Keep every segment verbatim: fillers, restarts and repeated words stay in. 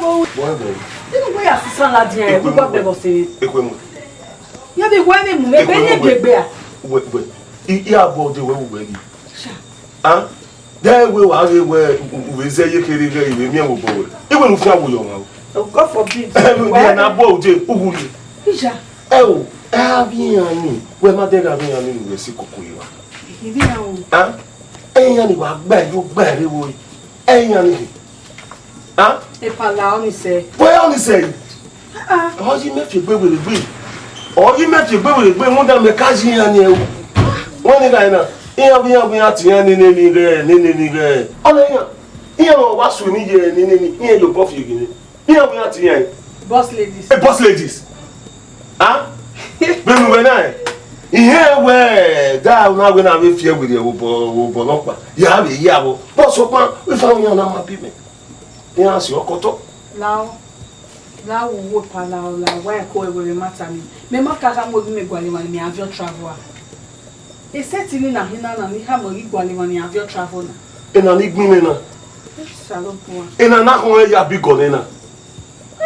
Bọ ẹbọ. Inu wẹ ya sisan ladian, ẹ, wẹ gba bẹbọ se. Ekhue mu. Ya vbe wẹ vbe mu, mẹ be ne gbegbe a. Wẹ, wẹ. I, I a bọ de wẹ vbe wẹ ghi. Sha. Ah? De wẹ wa ghe wẹ u, u, u vbe zẹ ye kherhe ghẹ I vbe miẹn vbe obọ wẹ. I wẹ ne u fian wo yọ ọmwa o. Oh, God forbid. Ẹ, vbe na bọ uje, u wu rrie. Ija. Ẹ o, ẹ a vbe iran ni, wẹ ma dẹghe avbe iran ni ne uwẹ si koko ye wa. Ivbi iran o. Ah? Ẹ iran ni wa gba yo gba rre wo. Ẹ iran ni. Ah? Epa la ọ ni sẹ. Wẹ ọ ni sẹ yi. Ah, ah. Ọ yi mẹ fi egbe were gbe. Ọ yi mẹ fi egbe were gbe, rhunmwuda mẹ ka yi iran ni ẹre. Wẹ ni gha na. Iran vbe iran vbe iran ti iran nene ni ghẹ, nene ni ghẹ. Ọ na iran. Iran wa sunu ye nene ni, iran ye obọ fi egbe ne. Iran vbe iran ti iran. Boss ladies. Eh, boss ladies. Ah? Vbene uwẹ na, eh? Iran wẹ, da una wẹ na vbe fi ẹre werriẹ vbe obọ, vbe obọ nọkpa. Ya vbe ya vbọ. Boss ọkpa, ifa iran na ma bi mẹ. Iran si ọkọtọ. Lao, lao, uwu epa, lao, lao, wa ẹko ẹwe rẹ ma ta ni. Mẹ ma ka kha mu egbe mẹ gualọ emwa ne mẹ a viọ travel a. Esẹtin ni na hin na na ni khama ghi gualọ emwa ne iran viọ travel na. Ena ni gbinna na. Osanobua. Ena na khọn ya bi gọ nẹ na.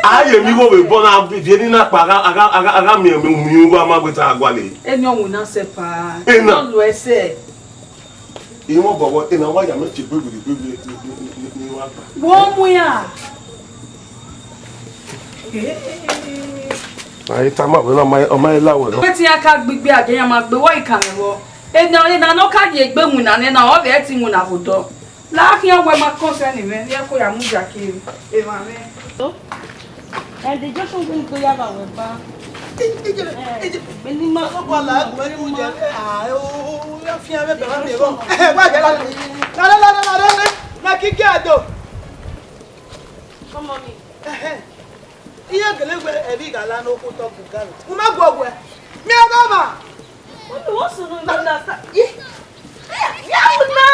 A ye mi gho vbe bọ na, viẹ ni na kpa, a gha, a gha, a gha, a gha miẹn umiẹn uwa ma wẹ te a gualọ. Eni ọwẹn na sẹ pa. Ena. Eni ọ lo ẹsẹ. Emọ bọbọ, ena wa ya mẹ fi egbe wiri, egbe wiri, ni, ni, ni, ni wa gba. Wo mu ya. Ma i tama wẹ na, ọ ma, ọ ma i la wẹ nọ. Wẹ te iran ka gbe igbe agiẹn, iran ma gbe wẹ ikan vbe vbọ. Ena, ena ne ọ ka ye egbe winna nẹ na, ọ vbe ẹtin winna vbe odọ. La khian wẹ ma concern mwẹ, ne iran ko ya mudia ke emwa mwẹ. And the junction wey go yaba wẹ ba. Many ma. Ọlọ́pàá là á gbọ́ ní oúnjẹ. Ah, o, o, o, ya fi hàn mí bẹ̀rẹ̀ mi rọ. Ẹ, wá jẹ́ láti. Lálẹ́, lálẹ́, lálẹ́, lálẹ́. Na kí kí àdó. Come on, me. Ẹhẹ́. Iye gele wẹ ẹvbi gha la ne okhu tọ bu gari. Mo ma guọ wẹ. Mi a gha ma. What do you want to know? Understand? Ye. Ya una.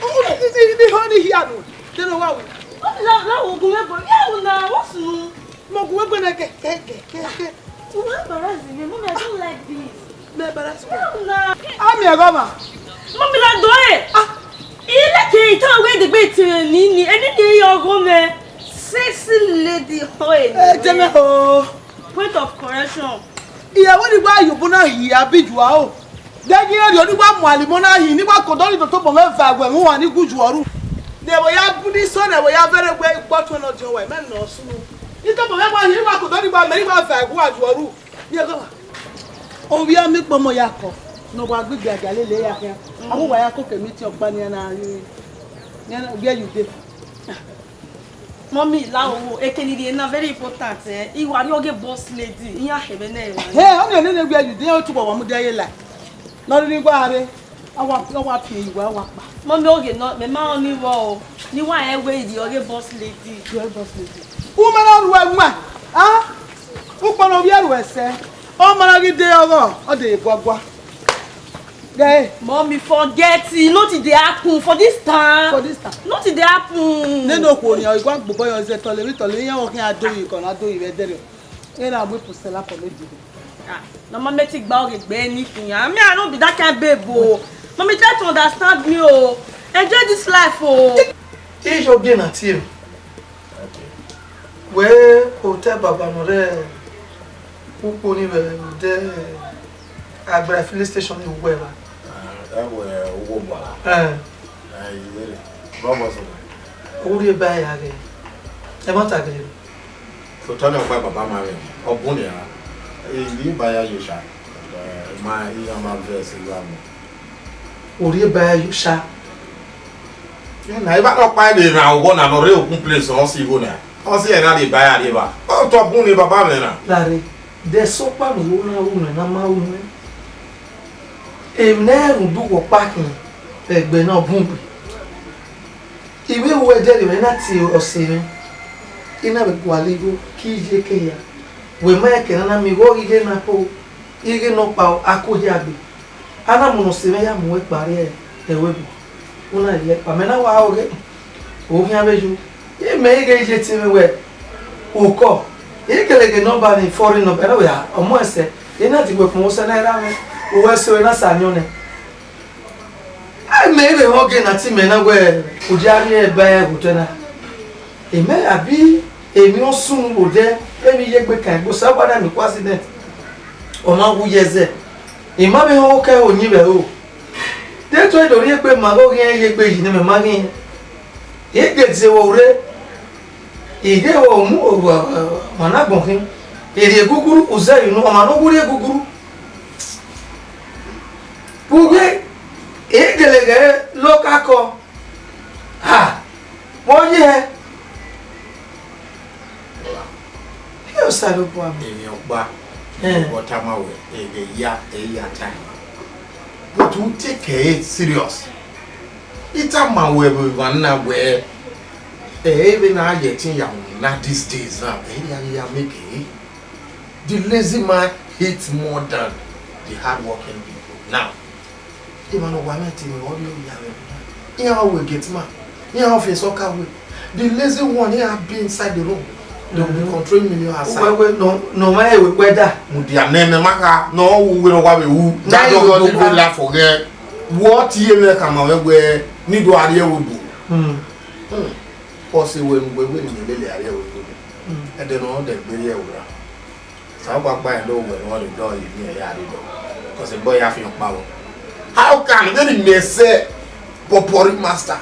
Ni, ni, ni, ni ho ni hia nu. Te no wa wu. What is that? That will go. Ya una. What's new? Mo gu egbe na ke, ke, ke, ke, ke. You will embarrass me. Mommy, I don't like this. Me embarrass me. Ya una. Ami agoma. Mommy, la do e. Ah. Ile ke ita we de gbe ti ni ni. Eni ni yo go me. Sexy lady ho e. Eh, jeme ho. Point of correction. Ìyàwó ni wa yòbó na hi abi ju a o. De ghi rẹn rhie ni wa mu alimọ na hin, ni wa ke odọ ni totobọ mwẹ va ẹguẹ mwẹ uwa ni gu ju ọru. Ne ẹvbo ya bu ni sọ ne ẹvbo ya vẹrẹ wẹ ikpọtuẹn ne ọ diọn wa, mẹ nọ sunu. Ni tobọ mwẹ wa hin, ni wa ke odọ ni wa mẹ ni wa va ẹguẹ uwa ju ọru. Ye gọmwa. Ovbi amẹ ikpọmọ ya kọ, ne ọ wa gbe igbe aja lele ya khian. Avbe uwa ya koko emiti ọkpa nian na rri, nian na, where you dey? Mummy, la owo, ekene rhie na very important, eh. I wa rhie ọghe boss lady, iran khẹ vbe nẹ emwa. He, ọni nene where you dey, otu wa wa mudia ye la. Ne ọ rhirhi wa rre, a wa, a wa pie iwa, a wa kpa. Mummy, oge nọ, mẹ ma ọni vbọ o. Ne I wa rẹn wẹ I rhie ọghe boss lady. Rhie ọghe boss lady. U ma na ru ẹwaẹn, a? Ukpọn ne ovbi ẹre ru ẹsẹ. Ọ ma na ghi de ọghọ, ọ de guagua. Ghe. Mommy, forget it. Nothing dey happen for this town. For this town. Nothing dey happen. Nene okhuo ni, ọ i gua gbobọ yọ zẹ tọlẹ vbe tọlẹ, iran ọkhian a do yi kọ na do yi vbe ẹdẹrriọ. Ena wẹ pusẹla kọ ne dede. Ah, na ma mẹ ti gba ọghe gbe ni kun ya. Me, I no be that kind babe o. Mommy, try to understand me o. Enjoy this life o. Iye ogie na tie. Wẹ otẹ baba nọ rẹ ukpo ni vbe odẹ Agbara filling station ni wẹ ra? Ẹ wẹ owó bọ. Ẹ. Ẹ, ivere. Bọ bọ sọ. Urhi eba ya ghe. Ẹ ma ta ghe. Otọ ni ọkpa baba ma rẹ. Ọ bun ni a. Eyi ba ya yo sha. Ẹ, ma, iran ma vẹ ẹse gha mu. Urhi eba ya yo sha. Na, eva nọkpa vbe rhan oghọ na ne ọ rre okun place, ọ si igho na. Ọ si ẹre na rhie ba ya rhie evba. Ọ tọ bun ni baba mwẹ na. Lare, de ẹsọkpa ne u ru na ru nẹ, na ma ru nẹ. Emwi ne ẹ rhunmwuda uwa ọkpa khin vbe ẹgbẹ na ọ bun gbe. I vbe ru ẹdẹrriọ mwẹ na tie ọse mwẹ. I na vbe gualọ igho ke iye ke hia. Wẹ ma rẹn ke ne a na miẹn igho ọghe ighe na po, ighe nọkpa, a ko hia gbe. A na mu ne ọse mwẹ ya mu uwẹ kpa rrie ẹvbo ebo. U na rhie kpa, mẹ na wa ho ghe, u khian vbe yo. Imẹ i ghe ye tie mwẹ wẹ, ukọ, i kele ghe nọmba ni, foreign number, ẹre wẹ a, ọmọ ẹsẹ, i na diguẹ kpọnmwẹ osẹ na i ra mwẹ, uwẹ ẹse ọre na sa niọn nẹ. A mẹ i vbe họn ghe na te imẹ na wẹ, u dia rhie ba ẹre vbe otọ na. Imẹ abi Emwi osunu vbe odẹ, emwi ye egbe kan egbe, Osa wa da miẹn equal accident. Ọ ma wu ye ẹzẹ. I ma vbe họn okẹ ho yin vbe ẹro. De to do rhie egbe ma ghe oghian ye egbe yi ne mẹ ma ghi. I de ze vbe ure. I de vbe mu ọmwa na agbọn khin. I rhie eguguru, u zẹ ye unu, ọmwa ne ọ wu rhie eguguru. Vbe uwẹ, I gele ghẹ local call. Ha! Vbe ọ ye hẹ? Ẹ Osanobua mẹ. Emwi ọkpa, Eh. Vbe ọ tama wẹ, ẹghẹ ya, ẹ i ya ta ẹn. But u take it serious. I tama wẹ vbe evba na wẹ, ẹ, vbene a ye ẹtin ya na these days now, ẹ i ya, ya make it. The lazy man hates more than the hardworking people. Now, emwa ne ọ wa mwẹ ẹtin, ọ rhie oya vbe ẹvbo na. Iran ọ wẹ gate man, iran ọ fian sọka wẹ. The lazy one, iran be inside the room. They will be controlling million outside. Wẹ, wẹ, nọ, nọ ma ẹre wẹ da. Mudia nẹ, mẹ ma kha, nọ, wẹ ne ọ wa vbe wu. Na That i dog ro live a wa. Life for there. What ye mwẹ khama mwẹ wẹ, ne I do a rhie ẹvbo bu. Hmm. Hmm. Ọ sẹ wẹ ne uwẹ wẹ ne imẹ lele a rhie ẹvbo bu. Hmm. Ẹdẹ ne ọ dẹ gbe rhie ẹvbo ra. Sa ọkpa kpa ẹdẹ owẹ ne ọ rre dọ ye miẹn ya rre dọ. Cause egbe ya fian ọkpa vbọ. How can vbene imẹ sẹ Popori Master?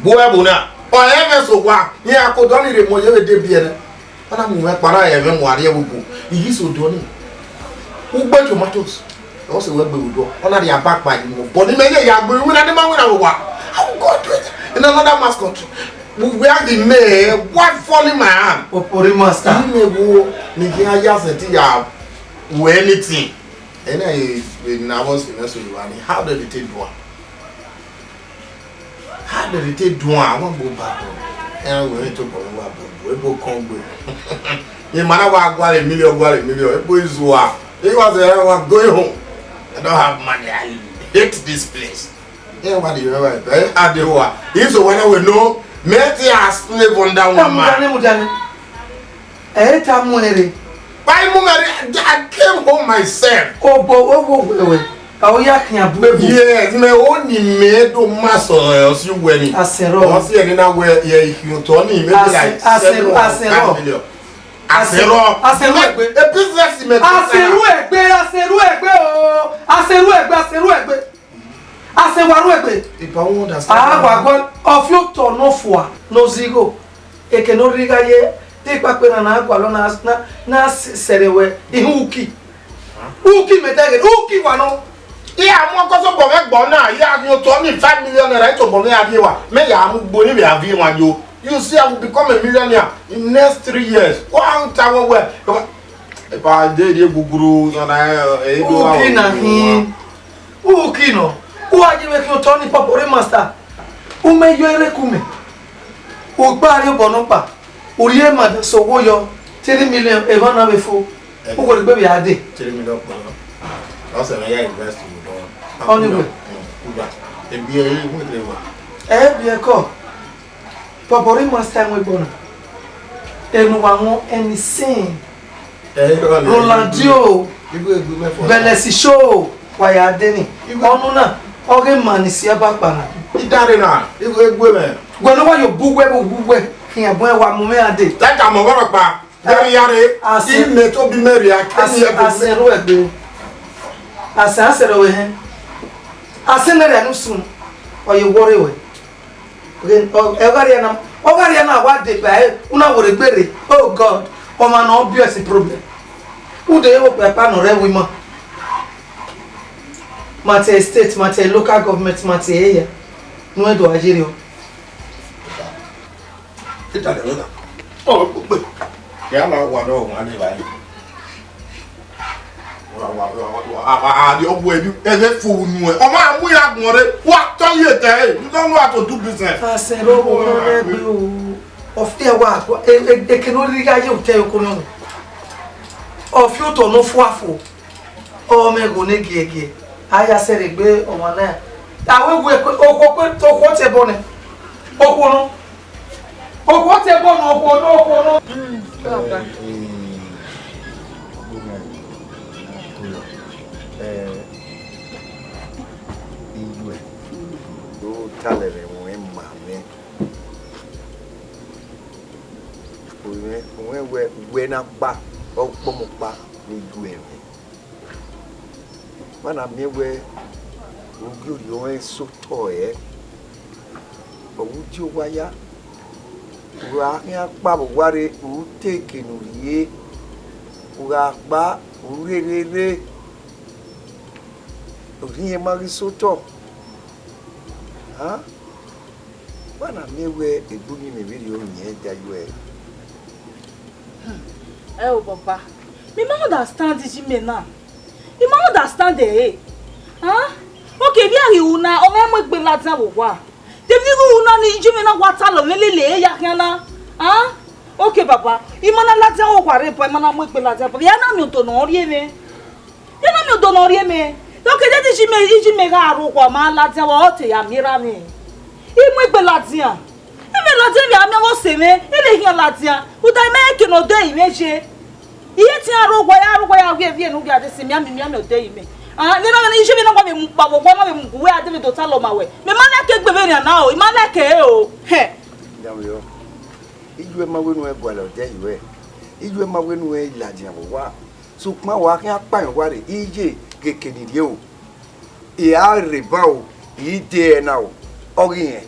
Bu ẹvbo na. Ọ rẹ mwẹ sẹ owa, iran ko dọ ni rre mọ ye vbe de biẹ nẹ. Ọ na mu mwẹ kpara ẹmwẹ mu a rhie ẹvbo bu. I ghi sẹ odọ ni. Ugbe tomatoes. Ọ sẹ wẹ gbe vbe odọ. Ọ na rhie aba kpa yi mu. Bọ ne imẹ ye ya gbe iwinna ne ma winna vbe owa. I will go do it in another man's country. Uwẹ a ghi mẹ, what fall in my hand? Popori Master. Imẹ wo, ne I khian ya sẹtin ya wẹ anything. Ẹna e, e na vbọ sẹ mwẹ so evba ni. How did it take do am? How did it take do am? I wan go back home. Ẹn, wẹ tobọ mwẹ wa bọbọ, ebo kọn gbe. Ye ma na wa gualọ million, gualọ million, ebo i zua. He was there, I was going home. I don't have money. I hate this place. Yeah, what do you ever? Eh, I do what? He so when I will know, me ti a slave under one man. Mudani, mudani. Eh, ta mu ere. Why mu me? I came home myself. Obo, owo wewe. A o ya khian bu ebu. Yes, me o ni me do ma so, eh, osi uwe ni. Asero. Osi eni na we ye ikhiotọ ni, maybe Ase-, like asero, seven or asero. Five million. Asero. Asero egbe. A business me. Asero egbe, asero egbe o. Asero egbe, asero egbe. Asero egbe. If I won't understand. Ah, wa gwa, of you to no fua, no zero. Eke ne ọ rhirhi gha ye, te ikpakpe na na gualọ na, na, na sẹrriọ wẹ, ihu uki. Uki mẹ ta ghe, uki wa nọ. Iran mu ọkọ sẹ obọ mwẹ ẹgbọn na, iran ghi otọ ni five million naira, e tobọ mwẹ a rhie wa, mẹ ya mu ugbo ni vbe a viọ emwa yo. You see, I will become a millionaire in next three years. Wa ta wẹ wẹ, epa de rhie guguru, nọ na, eh, eh, Uki na hin. Uki nọ, u gha ye vbe khian otọ ni, Popori Master. U mẹ yọ ere ku mẹ. U gba rhie obọ nọkpa. U rhie ma da sẹ owo yọ, three million, emwa na vbe fo. U wẹ egbe vbe a dee. Three million kpọnọ. Ọ sẹ ne ya invest in don. Ọni wẹ. Mm, uba. Ebi ẹ, iwu ẹ wa. Ẹ bi ẹkọ. Popori Master mu egbe na. Enu wa wọn ẹni sin. Eh, Rolandio, Belesi Show, wa ya dee ni. Ọnu na, ọ ghe ma ni si aba kpa na. I dare na, igho egbe mwẹ. Wẹ ne wa yo bu wẹ, bu wẹ, khian bun wa mu mwẹ a dee. Tata mọ vbọrọ kpa, very yare, Ase-, imẹ to bi mẹ ria, kẹ mi ase-, ye bu. Asero egbe. Ase, asero wẹ hẹn. Ase ne rẹ nu sun, ọ ye wọrẹ wẹ. Ghe, ọ, ọ gha rhie na, ọ gha rhie na wa deba ẹre, u na were gbe rre. Oh God, ọmwa ne ọ biẹ ẹse problem. U de ye vbe okpia ẹkpa ne ọ rre ẹvbo ima. Ma te state, ma te local government, ma te area. Ne u do a yerriọ. Ita de wena. Oh, gbe. Ya ma wa do wa ni ba yi. Wa, wa, wa, wa, wa, wa, a, a, the old boy, you, eh, they fool you, eh. Ọmọ, a mu ya gbọn re. Wa tọ ye tẹ, eh. You don't know how to do business. Asero wo rẹ gbe o. Ọfia wa, e, e, eke ne ọ rhirhi gha ye otọ ẹre oko nọ. Ọfia otọ ne ọ fua fo. Ọ mẹ gho ne giẹgiẹ. A ya sẹ rhe gbe ọmwa na. A wẹ wẹ okhuo kpe, okhuo te ẹbọ nẹ. Okhuo nọ. Okhuo te ẹbọ nọ, okhuo nọ, okhuo nọ. Mm, baba. Eh, iyuẹ, do talẹ rẹ ẹmwẹ ma mwẹ. Oya Wẹ wẹ wẹ na kpa ọkpọmọkpa ni yu ẹmwẹ. Wa na miẹn wẹ ugie orhiọn ẹre sẹ otọ ẹre, ọ wu die owa ya. U gha khian kpa vbe owa rre, u te eke ne u rhie, u gha kpa, u rherhe rre, orhiọn ma ghi sẹ otọ. Wa na miẹn wẹ egbe uyinmwẹ vberriọ ọnii ẹre da yuẹ. Ẹ o, baba, mẹ ma understand iye imẹ na. I ma understand ẹre. Huh? Okay, vbe a ghi ru na, ọ mwẹ mu egbe ladian vbe owa. De vbe I ghi ru na ni, iye mwẹ na wa talọ mwẹ lele ẹre ya khian na. Huh? Okay, baba, I ma na ladian vbe owa rre, but I ma na mu egbe ladian, but I na miẹn odọ ne ọ rhie mwẹ. I na miẹn odọ ne ọ rhie mwẹ. Okay, de iye mwẹ, iye mwẹ gha rre owa, ọ ma ladian vbe, ọ te ya miẹn erha mwẹ. I mu egbe ladian. Ẹ vbe ladian vbe a miẹn ọghe ọse mwẹ, ẹ vbe khian ladian. Rhunmwuda I ma rẹn eke ne odẹ ẹre mwẹ ye. I he tian rre owa, ya rre owa, ya ghi viẹ ne u ghi a de sẹ imian, imian odẹ ẹre mwẹ. Ah, vbene ọ ghe ne iye mwẹ na wa vbe mu kpa vbe owa, ọ ma vbe mu gu wẹ a de vbe do talọ ma wẹ. Mẹ ma like egbe vbenian na o, I ma like ẹre o. Hẹ. Danmwehọ, iye ma wẹ ne u gualọ odẹ ẹre ruẹ, iye ma wẹ ne u ladian vbe owa. Sokpan wa khian kpa rẹn owa rre, iye ghe eke ne I rhie o. I ra rre ban o, I de ẹre na o, ọ ghi rẹn,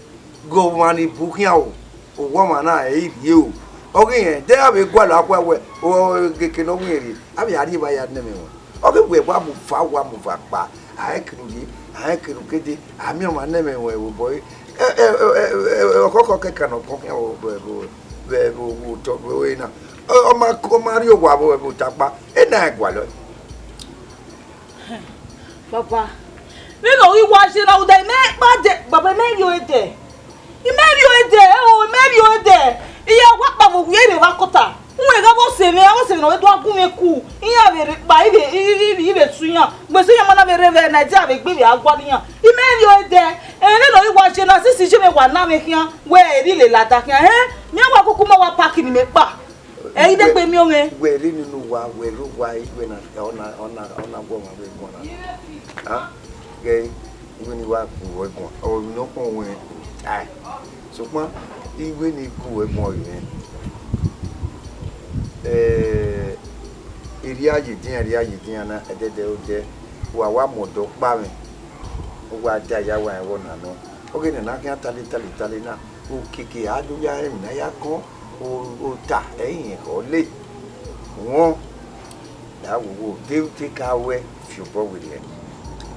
ghe ọmwa ni bu khian o, owa ọmwa na ẹ i rhie o, ọ ghi rẹn, de a vbe gualọ akhuẹ wẹ, o, ghe eke ne ọ ghi rẹn rrie, a vbe a rhie evba ya ne ẹmwẹ ruẹn. Ọ ghi wẹ wa mu uva, wa mu uva kpa, a rẹn eke ne u rhie, a rẹn eke ne u ke dee, a miẹn ọmwa ne ẹmwẹ ruẹn vbe obọ ẹre, ẹ, ẹ, ẹ, ẹ, ẹ, ọkhọkhọ kẹkan ne ọ bọ khian vbe, vbe, vbe, vbe, vbe otọ vbe ẹre na, ọ, ọ ma, ọ ma rrie owa vbe, vbe ota ọkpa, ena rẹn gualọ. Baba, vbene ọ ghi wa ye na, rhunmwuda I ma kpa dẹ, baba, I ma rhie ọre dẹ. I ma rhie ọre dẹ, o, I ma rhie ọre dẹ. I ya wa kpa vbe owa rre vbe akota. Uwẹ gha vbe ọse mwẹ, avbe ọse mwẹ ne ọ vbe do gun mwẹ ku. Iran vbe rre kpa, I vbe, I, I, I, I vbe su iran. Gbese iran ma na vbe rre vbe Nigeria vbe egbe vbe a gualọ iran. I ma rhie ọre dẹ. Ẹ, vbene ọ ghi wa ye na, since iye mwẹ wa na mwẹ khian, wẹ ẹ rhie lele ada khian. Hẹ, mẹ wa kuku ma wa park ne imẹ kpa. Ẹ i degbe miẹn ọmwẹ. Wẹ rre nene owa, wẹ rre owa, iwẹ na, ọ na, ọ na, ọ na gu ọmwa vbe guan na. A, ghẹ, iwẹ ni wa gu uwẹ guan, ọ ne ọ kpọn wẹ, ai. Sokpan, iwẹ ni gu uwẹ guan vbe mwẹ. Eh, erria ye edian, erria ye edian na, ẹdẹdẹ odẹ, wa wa mu ọdọ kpa mwẹ, wa da ya wa rẹn vbe ọna nọ. Ọghe ne na khian tale, tale, tale na, okiekie a do ya rẹn emwi ne a ya kọn. O, ota ẹre irẹn khọ le. Wọn, da wowo, de u te ka ruẹ fi obọ werriẹ.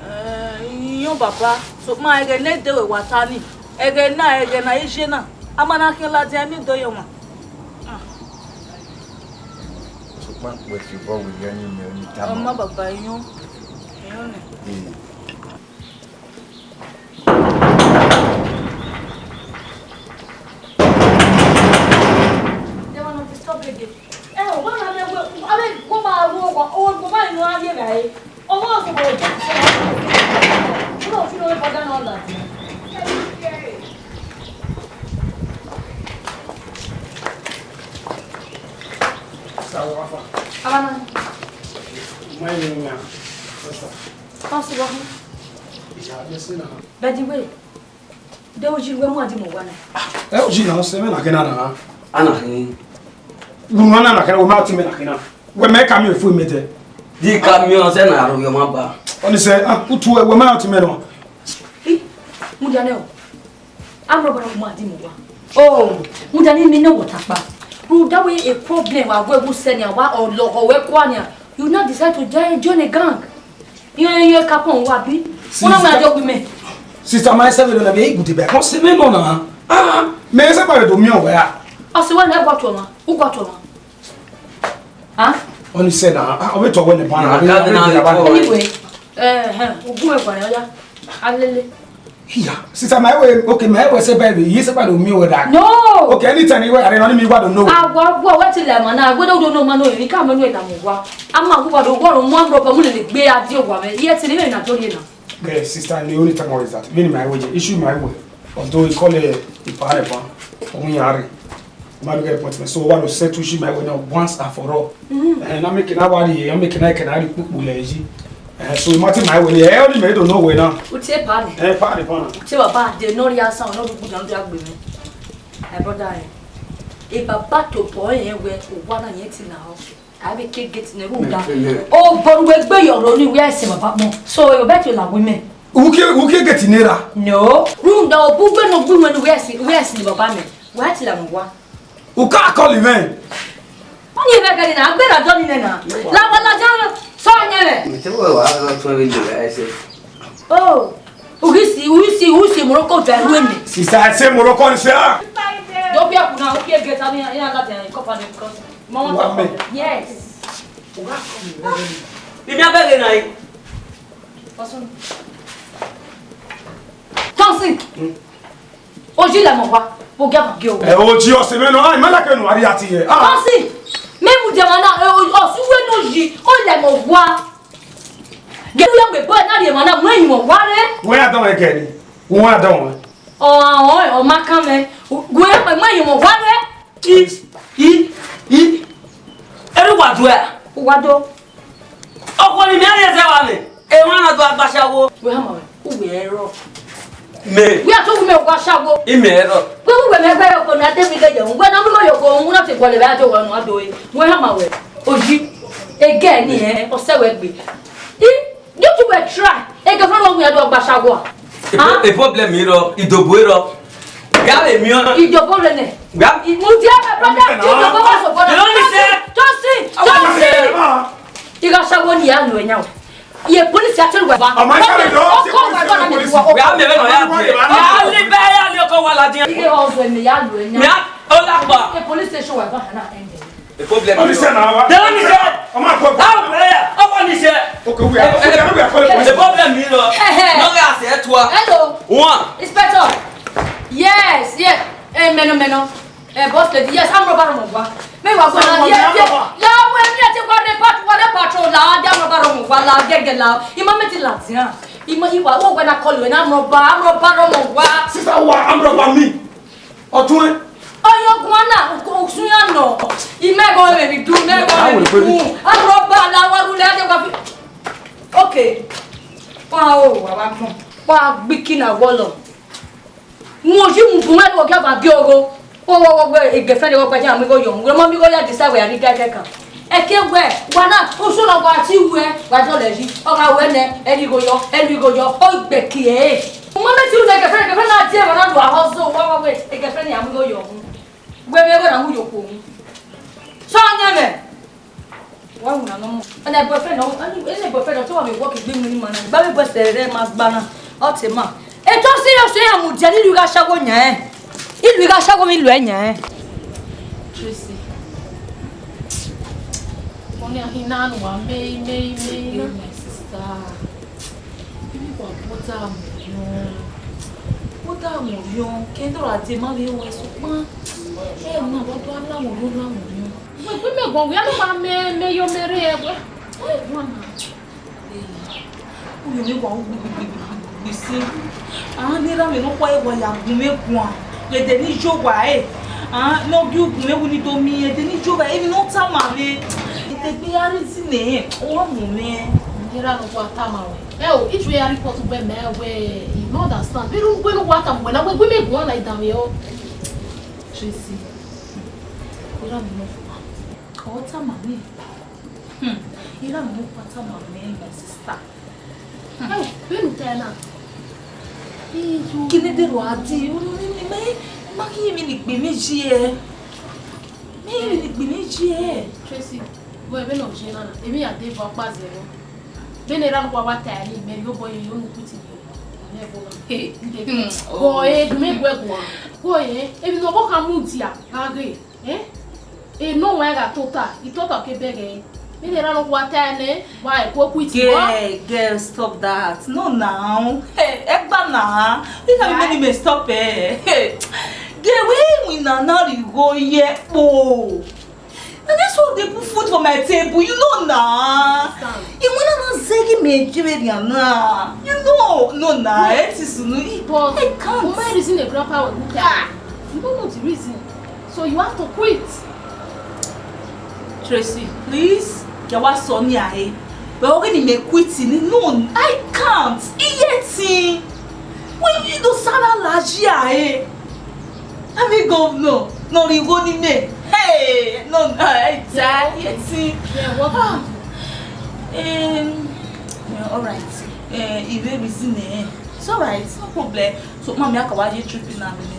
Eh, iyọn baba, sokpan ẹghẹ ne de wẹ wa ta ni, ẹghẹ na, ẹghẹ na, iye na, a ma na khian ladian, miẹn odọ ye ọmwa. Ah. Sokpan wẹ fi obọ werriẹ ni mẹ ni tama. Ọma baba, iyọn, iyọn nẹ. Ee. They wanna disturb again. Eh, wọ́n máa bẹ wọ́n, wọ́n máa wo ọkọ̀, owó gbogbo báyìí ni wọ́n á yé rà é. Owó ọ̀sùn kò jẹ́ ìṣẹ́ wọn. Wọ́n náà fi lórí kọjá náà là. Sawa fa. Abana. Mai ni nga. Sasa. Pasu wa. Ya, ya sina. By the way, de uji wẹ mu adi mu wa na. Ẹ, uji na, ọ sẹ mẹ na kẹ na na. Ana hin. Unu ana na kẹ na, wẹ ma ti mẹ na kẹ na. Wẹ mẹ ka miẹn efu mẹ dẹ. Di ka miẹn ọsẹ na ro yọ ma ba. Ọni sẹ, ah, utu wẹ ma ti mẹ nọ. I, mu dia nẹ o. Amrọba na mu adi mu wa. Oh, mu dia ni mi ne wọ ta kpa. Ru da we a problem wa we wu sẹ ni wa ọ lọ ọ wẹ kua ni. You now decide to join, join a gang. Iye, iye, kapọn wa bi. Una ma jọ ku mẹ. Sister, my seven na be good be. Come see me no na. Ah, me se pa do mi o ya. Ọ sẹ wẹ na gua tuọ ma. U gua tuọ ma. Ah? Ọni sẹ na. Ah, ọ be tuọ wẹ ne ba na. Anyway, eh, eh, u gu me pa ya. Alele. Yeah, sister, my way, okay, my way say baby, you say pa do mi o da. No. Okay, anytime you are, no me wa do know. Agua, agua, wetin la ma na, agua do do no ma no, emi ka mo nu ena mo wa. A ma ku wa do wa ro mo amrọba mu lele gbe a di owa me. Iye ti ni me na do ye na. Girl, sister, the only time is that. Many my way, issue my way. Although he call it a power pan. Only yare. Ma do get appointment. So wa do settle issue my way now once and for all. Eh, na make na worry, na make na can I put bule yi. Eh, so ma ti my way. Eh, only me do know way now. U tie pa ni. Eh, pa ni pa na. U tie baba de no ri asan, no du gbudan do agbe mi. My brother, eh. Ebaba tobọ rẹn wẹ owa na yẹn ti na ọ. A vbe ke gate ne rhunmwuda obọ ne uwẹ gbe ye ọrọre ni wẹ a i sẹ baba kpọn. So, obẹ te la wẹ mẹ. Uke, uke gate ne ra? No. Rhunmwuda obọ ugbe ne ọ gbe iwẹn ne uwẹ a i sẹ, uwẹ a i sẹ baba mẹ. Wẹ a i te la mwẹ owa. U ka call mwẹ. Ọni vbe gẹdẹ na, a gberra dọ ni nẹ na. La wa la ja sọ yẹn mẹ. Mẹ te wẹ wa tuẹ vbe lele ẹse. Oh, u ghi si, u ghi si, u ghi si Morocco vẹ ru eni. Sisa, ẹse Morocco ni sẹ a. Do bi ẹkun na, u bi egeta ni, ya la de kọpa ni, because mama. Wa mẹ. Yes. Imi abẹghe na yi. Ọsùn. Thompson. Oji lẹ mọ wa, wo gia ma gie o. Ẹ, oji ọse mwẹ nọ, a, ima like ne u rhie ati yẹ. Ah. Thompson, mẹ mu diẹ ma na, ẹ, o, Ọsùn wẹ ne oji, o lẹ mọ wa. Gẹ ya gbe boy na rhie emwa na, mu ẹyin mwẹ owa rre. Wẹ ya dọn ẹgẹ ni. Wẹ ya dọn. Ọ, ọ, ọ ma kan mẹ. Wẹ ya gbe mu ẹyin mwẹ owa rre. I, i, i. Erriọ uwa do ẹre? Uwa do. Ọkhuo ni mẹ rhie zẹ wa mẹ. Emwa na do agbasawo. Wẹ hama wẹ, uwẹ ẹrọ. Mẹ. Wẹ a to wu mẹ owa sawo. I mẹ ẹrọ. Wẹ wu wẹ mẹ gbe ọkọ na de mi ghe yẹ. Wẹ na mi ghe yọ ko, wẹ na te guọlẹ vbe a do wẹ nu a do e. Wẹ hama wẹ. Oji. Ege ni ẹ, ọsẹ wẹ gbe. I, you two were try. Ege fọlọ wẹ a do agbasawo a. A? A problem irọ, idobo irọ. Ya le mi ọna. Idobo rẹ nẹ. Ya. Mu dia mẹ brother, ti idobo wa so brother. You know me, sir? Tosi, Tosi. Igha sawo ni ya lo ẹyan. Ye police ya tell wa. Ọmọ ẹgbẹ́ rẹ̀ lọ, ọkọ wa bá mi wá. Wíwá mẹ́rin náà yà jẹ́. Yà á lé bẹ́ẹ̀ yà lé ọkọ wa ladiyan. Iye ọzọ ẹ̀mí ya lo ẹyan. Yà ó lápá. Ye police station wa bá hàn náà ẹ̀ ń jẹ. A problem. Ọmọ iṣẹ́ náà wá. Dẹ́wọ́n mi sẹ́. Ọmọ àgbọ̀. Báwo bẹ̀rẹ̀ yà? Ọkọ mi sẹ́. Okay, we are, okay, we are calling police. A problem mi lọ. Ẹhẹ́. Nọ́ọ̀gà àṣẹ ẹ̀ tuwa. Hello. One. Inspector. Yes, yes. Eh, mẹ́nọ, mẹ́nọ. Eh, boss lady, yes, armed robber rọmọ wa. Me wa go na, yes, yes. La we mi ati wa de pat-, wa de patrol la, de armed robber rọmọ wa la, gẹgẹ la. Ima mẹ ti la tian. Ima iwa wo we na call we na armed robber, armed robber rọmọ wa. Sister wa, armed robber mi. Ọtun ẹ. Oyo guan na, usun ya nọ. Ime go me bi du, me go me bi du. Armed robber la wa ru le de wa fi. Okay. Wa o, wa wa gbọn. Wa gbiki na wọlọ. Won yi mu bun ẹre, ọ gia va gie ogho. Wo, wo, wo, wo, girlfriend wẹ gba ya mu igho yọ. Wẹ ma mu igho ya decide wẹ a ghi gie ẹkẹkan. Ẹke wẹ, wa na, usun na wa ti wẹ, wa dọlọ yi. Ọ gha wẹ nẹ, ẹ rhie igho yọ, ẹ rhie igho yọ, ọ gbe kie. Mo ma mẹ ti ru ne girlfriend, girlfriend na die ẹmwẹ na do ahọ zo, wa, wa, wẹ, girlfriend ya mu igho yọ. Wẹ, wẹ, wẹ na mu yo ko. So, ọyẹnmwẹ. Wa wuna nọ mọ. Ẹna boyfriend nọ, ẹna boyfriend nọ, te wa vbe work egbe mu ni ma na. Gba vbe boyfriend rẹ ma gba na. Ọ te ma. Etọ serious ya mu dia ni lu igha sawo yan ẹ. I lu igha sawo mi lu ẹ yan ẹ. Tracy. Mo ni ahi na nu wa me, me, me. Hey, my sister. Ibi wa bọda mu yọn. Bọda mu yọn. Kẹdọ ra de ma vbe wẹ sokpan. Ẹ na wa do la mu yọn, la mu yọn. Wẹ gbe mẹ guan, wẹ a no ma mẹ, mẹ yo mẹ rre ẹwẹ. Ẹ guan na. Uyo mẹ guan, gbi, gbi, gbi, gbi, gbi, gbi, gbi, si. Ah, ne erha mwẹ nọkhua ẹre wa ya gun mwẹ guan. Ẹdẹ ne I yo wa ẹre. Ah, ne ọ gie ugun mwẹ wu ne I do miẹn, ẹdẹ ne I yo wa, emwi ne ọ tama mwẹ. Ẹdẹ gbe ya rre zẹ nẹ, ọ wa mu mwẹ. Erha nọkhua tama wẹ. Ẹ o, I tue ya report gbe mẹ wẹ, I no understand. Vbene uwẹ ne wa tama wẹ na, wẹ gu mẹ guan na, I danmwehọ. Tracy. Erha mwẹ nọkhua. Ọ tama mwẹ. Hmm. Erha mwẹ nọkhua tama mwẹ, my sister. Hmm. Hey, vbene u ta na. Iju. Kene de ro a di, unu ni ni me, ma ki emwi ni gbe mẹ yi ẹ. Me emwi ni gbe mẹ yi ẹ. Tracy, wẹ vbene ọ ye na na, emwi ya de vbe ọkpa zẹ vbọ. Vbene erha nọkhua wa ta ẹre, mẹ rhie obọ ye, yo nu kuti ni. Nẹ vbọ na. Hey. Nde. Hmm. Bọ e, du mẹ guẹ guan. Bọ e, emwi ne ọvbokhan mudia, gha ghe. Eh? E no wa gha tota, I tota ke bẹghe. Mi ne erha nọkhua ta nẹ, wa e ku quit. Girl, girl, stop that. No now. Hey, ẹgba na. This time you make me stop eh. Hey. Girl, we win na na ri go ye po. And that's why they put food for my table. You know na. Understand. You wanna not say me Nigeria na. You know, no na. Wait. It is no. But I can't. Why reason the grandpa will look at? You don't know the reason. So you have to quit. Tracy, please, kẹ wa sọ ni ahe. Wẹ ọghe ni mẹ quit ni, no, I can't. Iye tin. Wẹ I do sara la yi ahe. Ami governor. Ne ọ rhie igho ne imẹ. Hey, no, no, I die, I see. Yeah, what happened? Um, yeah, all right. Eh, I vbe reason eh. It's all right, no problem. So, mami, a ka wa ye trip na rre nẹ.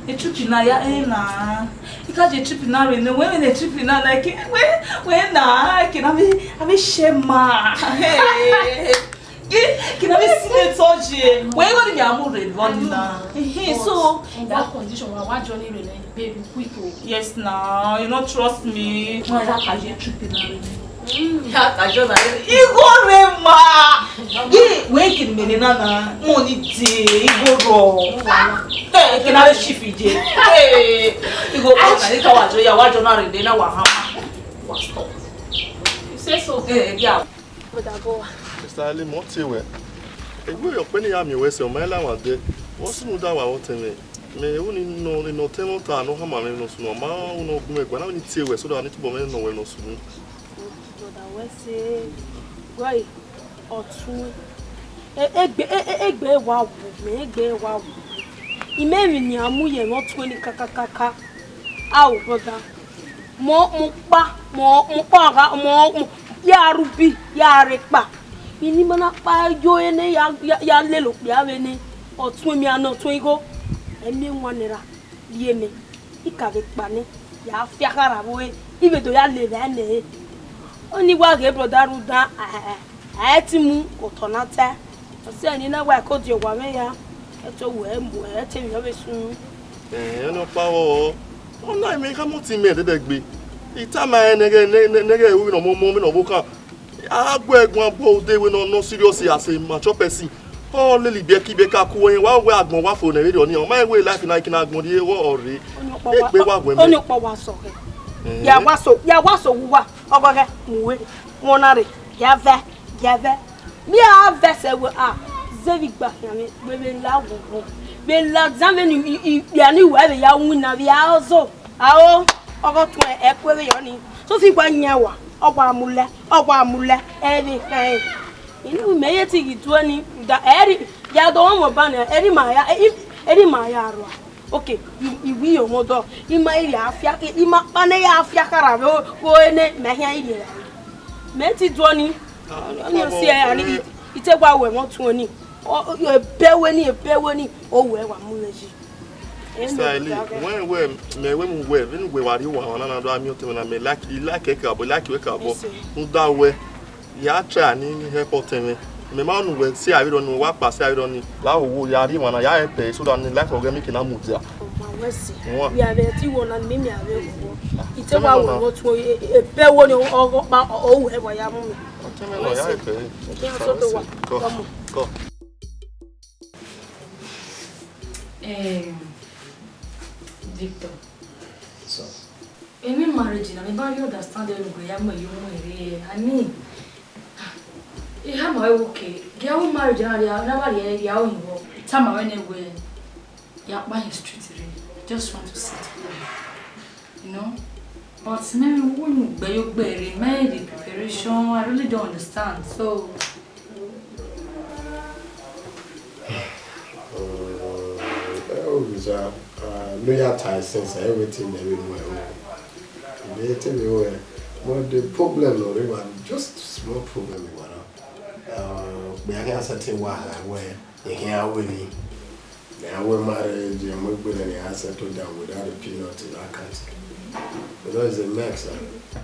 E trip na ya, eh, na. I ka ye trip na rre nẹ, wẹ vbe ne trip na na, ke, wẹ, wẹ na, ke na vbe, a vbe share ma. Hey. Ke na vbe si ne tọ ye. Wẹ igho ni mẹ a mu rre vbọ ni na. Ehe, so, in that condition, wa, wa journey rre nẹ, baby, quick o. Yes, now, you no trust me. No, ya ka ye trip na rre. Mm, ya ka ye na rre. Igho rre ma. Ye, wẹ ke ni mẹ na na. Mo ni de, igho rọ. Hey, ke na vbe shift ye. Hey, igho rọ na, ni ka wa jo ya, wa jo na rre de na wa ha. Wa stop. You say so? Eh, yeah. Brother Bowa. Mister Ali, mọ tie wẹ. Egbe ọkpẹ ne I ya miẹn wẹ sẹ, ọ ma la wan dẹ. Vbọ sunu da wa vbọ tẹn mwẹ? Mẹ ru ni nọ, nọ tẹn mwẹ ọta ne ọ hama mwẹ ne ọ sunu, ọ ma ru ne ọ gu mwẹ gua, na vbe ni tie wẹ, so that ni tobọ mwẹ nọ wẹ ne ọ sunu. Brother, wẹ sẹ, wẹ ọtun. E, egbe, e, e, egbe wa wu, mẹ egbe wa wu. I mẹ emwi ne a mu ye mwẹ ọtun ni kakakaka. Ao, brother. Mọ, mọ kpa, mọ, mọ kpa gha, mọ, mọ, ya rre ubi, ya rre ekpa. I ni ma na kpa yo ene ya, ya, ya lele okpia vbe ne ọtun emian ne ọtun igho. Ẹmi wan nẹ ra rhie mẹ. I ka vbe kpa nẹ, ya fiakha ra vbe ore, I vbe do ya lele ẹnẹ re. Ọni wa ghe brother rhunmwuda, a, a, a, a i ti mu otọ na ta. Ọ sẹ ne I na wa ẹko die owa mwẹ ya, ẹto wẹ mu, ẹ te emwi ọ vbe sun. Ẹn, ọnọkpa vbọ, ọ na mẹ khama ọtẹn mẹ dẹdẹgbe. I tama rẹn nẹghẹ, nẹ, nẹ, nẹghẹ vbene ọ mọmọ, vbene ọ vbe okan. A gu ẹre guan bu ude wẹ ne ọ, ne ọ serious as a mature person. Ọ lele ibiẹka ibiẹka ku ẹre, wa wẹ agbọn wa fo nẹ vberriọ ni, ọ ma wẹ life na kina agbọn rhie, ọ rre. Egbe wa wẹ mẹ. Ọnọkpa wa sọ khẹ. Ẹn. Ya wa so, ya wa so wu wa, ọgọghẹ, mu wẹ, wọn na rre, ya vẹ, ya vẹ. Vbe a vẹ sẹ wẹ a, zẹvbe igba khian mwẹ, wẹ vbe la ghogho. Vbe la dan vbene i, i, ikpia ni wẹ vbe ya winna vbe a zọ. Ao, ọghe ọtuẹn ẹkue vbe yọ ni. So fi wa yan wa, ọ wa mu lẹ, ọ wa mu lẹ, ẹ vbe khan ẹn. Inu mẹ ye te ghi duẹ ni, da ẹri, ya do wọn ba nẹ, ẹri ma ya, ẹri, ẹri ma ya rua. Okay, i, i wi yo mo do, i ma i ya fia, i, i ma pa ne ya fia khara vbe o, o ene, mẹ hian i rhie ra. Mẹ ti duọ ni, ọ ni si ẹ, ani, i, i te wa wẹ mọ tuẹn ni. Ọ, ọ, ebe wẹ ni, ebe wẹ ni, o wẹ wa mu lẹ yi. Style, wẹ, wẹ, mẹ wẹ mu wẹ, vbene uwẹ wa rrie owa na na do a miẹn otọ mwẹ na, mẹ like, I like ẹre kakabọ, I like wẹ kakabọ. Rhunmwuda wẹ, ya try ni help otọ mwẹ. Mẹ ma nu wẹ, si avbe rọ ni, wa kpa si avbe rọ ni. La wo wo, ya rrie emwa na, ya help ẹre, so that ni life ọghe mẹ ke na mudia. Ọma wẹ si. Wa. Wẹ avbe ti wo na, mẹ mẹ avbe wo. I te wa wo, wo tuẹn, e, e, ebe wo ni, ọghọ kpa, ọ, ọ, wẹ wa ya mu mi. Otọ mwẹ nọ, ya help ẹre. Kọ. Kọ. Eh, Victor. So, emwi marriage na, mẹ ma rhie understand ẹre ne uwẹ ya mu ẹre ye ọmọ rre. I mean, I hama wẹ okay, gie avbe marriage na rhie, na vba rhie ya ru yọ. I tama wẹ nẹ wẹ, ya kpa hin street rre. Just want to settle down. You know? But maybe we will be your berry, maybe preparation. I really don't understand. So, uh, uh, no, ya tie sense, everything they will know. They tell me, well, but the problem, no, they were just small problem, they were. Uh, we are certain why, where they can't win. Now we married, and we been in a settle down without a peanut in our country. You know, it's a mess, huh?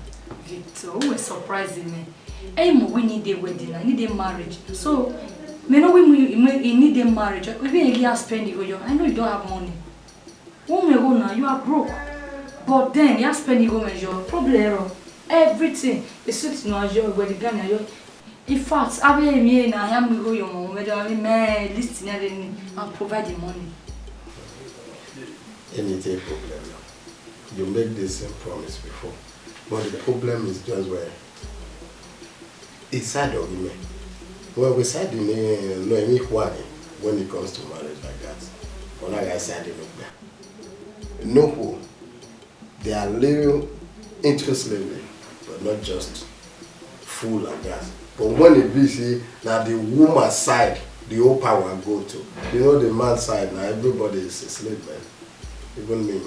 Victor, who is surprising me? Hey, mo, we need a wedding, I need a marriage. So, me know we, we, we need a marriage. We been a year spending with you. I know you don't have money. Who me go now? You are broke. But then, you spend you go measure. Problem error. Everything. The suit no are your, where the gun are your. In fact, I will me na I am go your mom, whether I may list in any and provide the money. Any take problem now. You make the same promise before. But the problem is just where he side of me. Well, we side in no any when it comes to marriage like that. When I side in no who. They are living into slavery, but not just full like that. But when it be see, now the woman side, the whole power go to. You know the man side, now everybody is a slave, man. Even me.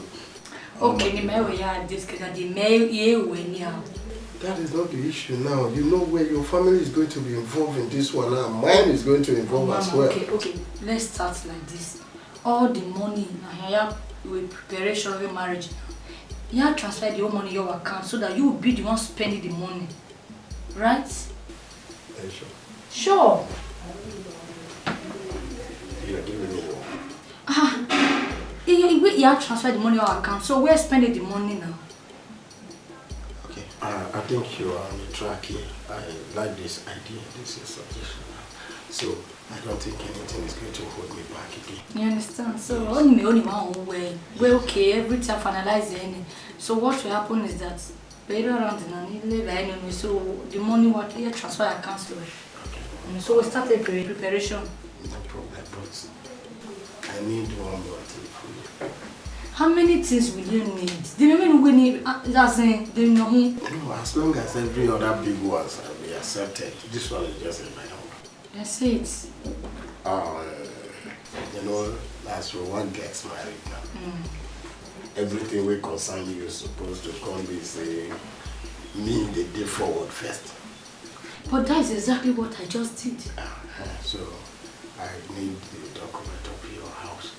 Okay, ni mẹ wẹ ya this kẹdẹ, di mẹ ye wẹ ni a. That is not the issue now. You know where your family is going to be involved in this one now. Mine is going to involve as Mama, well. Okay, okay. Let's start like this. All the money na here ya with preparation of your marriage. Ya transfer the whole money your account so that you will be the one spending the money. Right? Are you sure? Sure. You are giving me your Ah, he, he, he ya transfer the money your account. So where spending the money now? Okay, uh, I think you are on the track here. I like this idea. This is a suggestion now. So I don't think anything is going to hold me back again. You understand? So only me, only one way. We're okay. Everything I finalize any. So what will happen is that later on, the money, later, I know. So the money what you transfer account to. Okay. Mm, so we started pre- preparation. No problem, but I need one more thing from you. How many things will you need? The women we need, uh, as in, the no. No, as long as every other big ones have been accepted, this one is just a minor one. That's it. Um, you know, as we wan get married now, Mm. everything wey concern you suppose to come be say me dey dey forward first. But that is exactly what I just did. Uh-huh. So I need the document of your house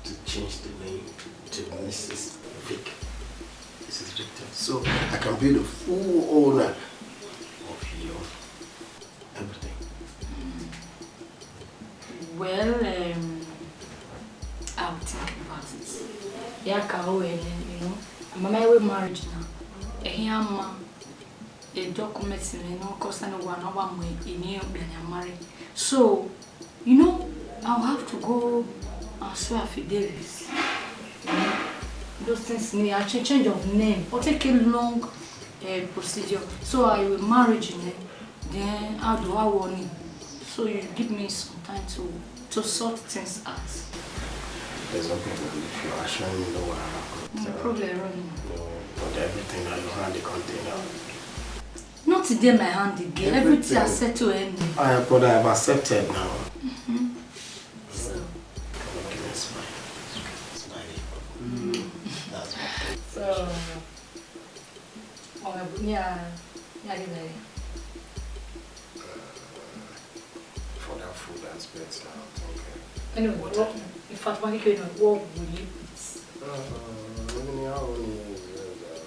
to change the name to Missus Vic. Missus Victor. So I can be the full owner of your everything. Well, um, I'll think about it. Yeah, ka o ene, you know. Mama, we marriage now. Ehian ma, a document me no cause no one, no one way in here, we are married. So, you know, I'll have to go and swear affidavits. You know, those things need a cha-, change of name. Or take a long, uh, procedure. So I will marriage, you know. Then how do I want it? So you give me some time to, to sort things out. There's no problem if you are showing me no wahala. No problem, Ronnie. No, but everything that you hand the container. Not today my hand again. Everything I Everything. Said to him. I, but I have accepted now. Mm-hmm. So. Come on, give me a smile. Smiley. Mm. That's what. So, Ọ mwẹ bu- ne iran, ne iran ghi vbe ẹre. For that food aspect, I don't think, uh, Anyway, what what, I in fact, one thing you know, what will you eat? Um, even how only, uh,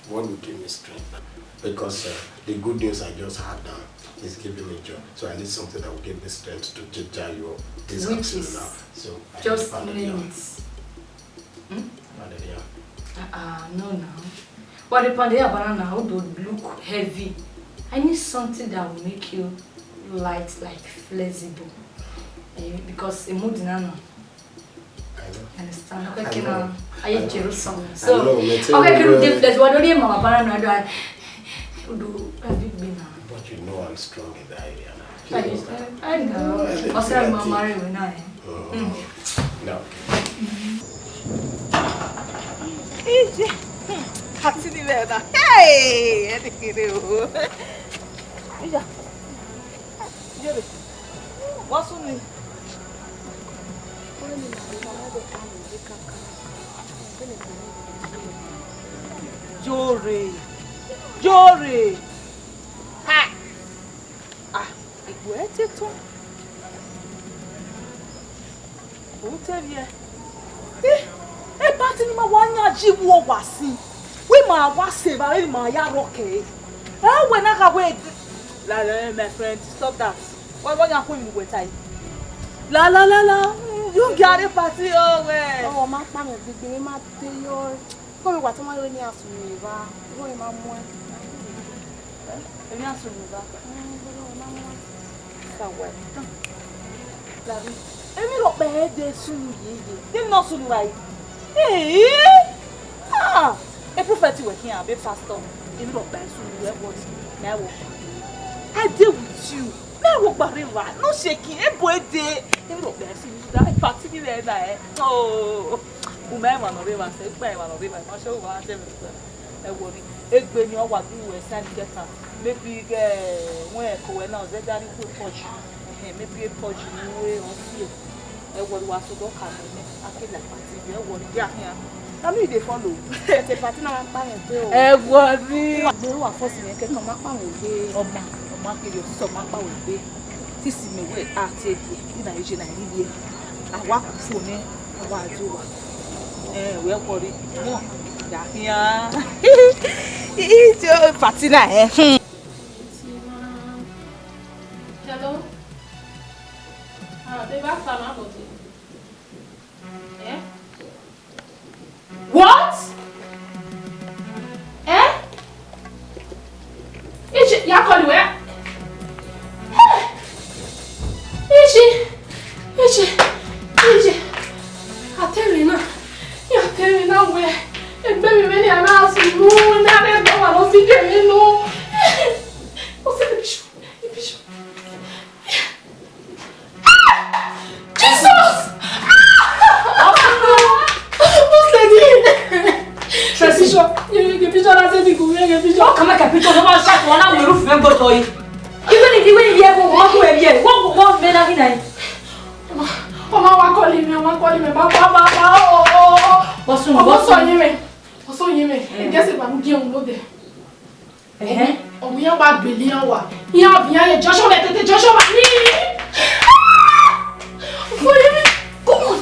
what will give me strength? Because, uh, the good news I just had now is giving me joy. So I need something that will give me strength to judge you this Which afternoon is now. So I just need pounded yam. Minutes. Hmm? Pounded yam. Ah, ah, no, no. But the pound of banana would look heavy. I need something that will make you light, like flexible. Eh, because a mood na no. I know. Understand? Okay, I can know. I Jerusalem. I So, know, me too, okay, can you bro. Give flexible? What do you mean, banana? Do I do a big banana? But you know I'm strong in that area now. I, I know. What's that, Mama? Marry me now, eh? Mm. No. Ije. Àti nílẹ̀ náà. Hey! Ẹni kéré o. Ìyá. Ìyá rẹ̀. Wọ́n sún mi. Jore. Jore. Ha! Ah, ìgbò ẹ tẹ tán. Òun tẹ rí ẹ. Eh, ẹ bá ti ní ma wá yan jí wo wá sí. Wí ma wá ṣe bá, wí ma ya rọ kẹ. Ẹ wẹ na ka wẹ. La, la, my friend, stop that. Wọ́n, wọ́n yan kún ìmùgbẹ̀ ta yìí. La, la, la, la. Mm, you get a party, oh, wẹ. Ọmọ ma pa mi gbigbe, ma te yọ. Kọ́ mi wà tí wọ́n yóò ní àsùnwòn ìbá, wọ́n yóò máa mú ẹ. Èmi àsùnwòn ìbá. Wọ́n máa mú ẹ. Sàwẹ̀. Làbí. Èmi rò pé ẹ dé sùnù yeye. Dé nọ sùnù báyìí. Èé! Ah! A prophet wẹ̀ kí n àbí pastor. Èmi rò pé ẹ sùnù yẹ wọ ni. Mẹ wọ. I dey with you. Mẹ wọ gbàrẹ́ wa. No shaking. Ebo ede. Èmi rò pé ẹ sùnù yẹ. Party ni rẹ̀ náà ẹ. Oh. Umẹ emwa ne ọ rre evba sẹ, ikpẹn emwa ne ọ rre evba, ma sẹ vbe uwa dẹ mwẹ. Ẹ wọ ni, egbe ni ọ wa ghi ru ẹse ni kẹkan, maybe ighẹ wẹ ẹko ruẹ na, ọ zẹdẹ a rhie ikhuo purge, ẹhẹn, maybe purge ne uwẹ ọ tie. Ẹ wọ ni, wa sẹ odọ ka mẹ nẹ, a ke la party, ẹ wọ ni, ya khian. Na me you dey follow. Ẹsẹ party na ma kpa mwẹ egbe o. Ẹwọ ni. Wa gbe wa force mwẹ kẹkan, ma kpa mwẹ egbe. Ọma, ọma kiri osisi, ọma kpa mwẹ egbe. Sisi mẹ wẹ a tie die, I na ye na rhie. A wa ku fo nẹ, a wa do wa. Eh, wẹ kọri, wọn ya khian. Ijo party na, eh. Hmm. Hello. Ah, babe, how far, my body? Eh? What? Eh? Ichi, ya call where? Hey! Ichi, Ichi, Ichi. A te mwẹ na. Ya te mwẹ na wẹ. Egbe mwẹ vbene a na sunu, na rre ẹdẹ ọmwa ne ọ fi gie mwẹ nọ. Ọ sẹ Bishop, Bishop. Jesus! Tracy. Picture, ye, ye picture na sẹ ti gu, ye, ye picture. Ọ ka ma ka picture, no ma sa ko na wẹru fẹ gbọtọ yi. Iwe ni, iwe ni ye ko, wo ko e ye. Wo, wo, wo, me na ki na yi. Ọmọ, ọmọ wa call mi, ọmọ call mi, ba, ba, ba, ba, oh, oh, oh. What's wrong? Ọmọ sọ yín mẹ. Ọmọ sọ yín mẹ. Mm. Ẹ jẹ́ sẹ ba mu jẹun lóde. Ẹhẹn. Ọ ghi iran wa gbele iran wa. Iran viọ iran ye Joshua, vbe tete Joshua ni. Ah! Follow me. Come on.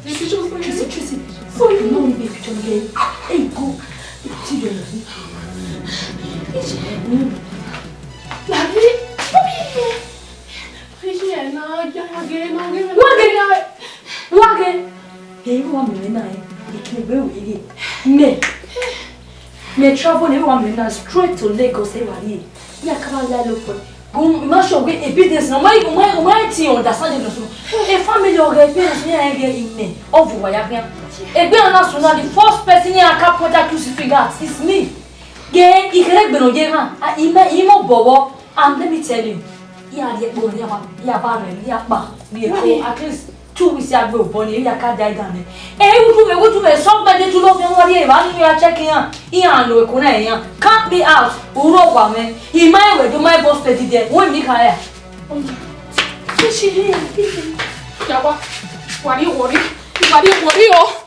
Tracy, Tracy. Sorry. No, baby, don't get. Hey, go. Ti bẹ̀rẹ̀ ni. Ladi. Wage. Wage. Ẹ, iru wa mẹ na, ẹ, ẹ, ke egbe wẹ ghe. Mẹ. Mẹ travel ne wa mẹ na straight to Lagos, ẹ wa rrie. Ya ka ba la lo fo. Go, ma sure we a business na. Ma, ma, ma ti understand you so. A family or a parents, me I get in me. Of wa ya. Egbe na so na the first person ya ka point accusing finger at is me. Ye, I kere gbe no ye ha. A, I me, I mo bowo. And let me tell you, iran rhie kpo ne iran, iran ba rre, iran kpa, rhie kpo, at least two weeks ya gbe obọ ni, iran ka die down nẹ. Ẹ, iwutu, iwutu, ẹ, sọ gbẹdẹ tu lọ fi wọn rhie evba ni iran check iran, iran lo eko na iran. Count me out, uro wa mwẹ, I ma ẹwẹ do ma boss lady there, wẹ mi kha ya. Yawa, wa rhie wọ rhie, wa rhie wọ rhie o.